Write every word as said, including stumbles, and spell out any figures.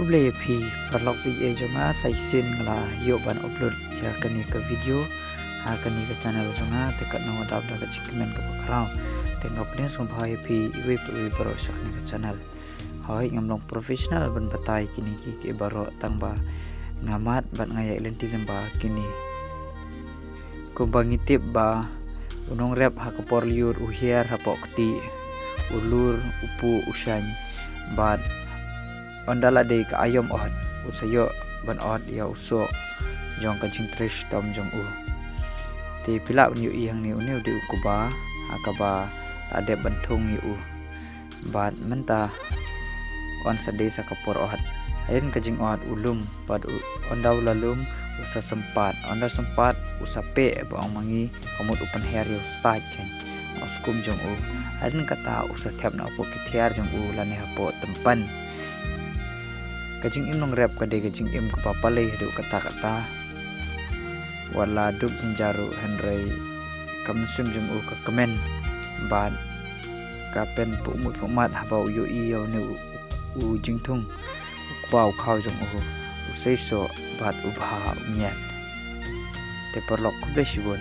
Khublei ïa phi paralok viewers jong nga, sa shisien nga la ïoh ban upload ïa kane ka video ha kane ka channel jong nga. Te katno nga dap da ka jingkmen kaba khraw. Te nga pdiang sngewbha ïa phi iwei pa iwei baroh sha kane ka channel. Hooid, ngam long professional ban batai kine ki, ki baroh, tang ba nga mad bad nga ïaid lynti lyngba kine. Kumba ngi tip ba u nongrep ha ka por lyiur u hiar hapoh kti, u lur, u puh, u shaiñ, bad ynda la dei ka aïom ot, u sa ïoh ban ot ïa u soh jong ka jingtrei shitom jong u. Te phi lah ban ïohi hangne, une u dei u kba ha kaba la dep ban thung ïa u. Bad mynta un sa dei sa ka por ot. Hadien ka jingot u lum, bad u, ynda u la lum, u sa sympat. Ynda sympat, u sa peh, ba ong ma ngi, ka mut u pynher ïa u stait kein ha u skum jong u. Hadien kata u sa thep na hapoh ki thiar jong u lane hapoh tympan. Ka jingim nongrep ka dei ka jingim kaba palei haduh katta katta. Wat la duk jynjar ruh hynrei ka mynsiem jong u ka kmen bad ka pynpumut pumut haba u ïohi ïa une u, u jingthung u kpa u khaw jong u, u seisoh bad u bha u miat. Te paralok, khublei shibun.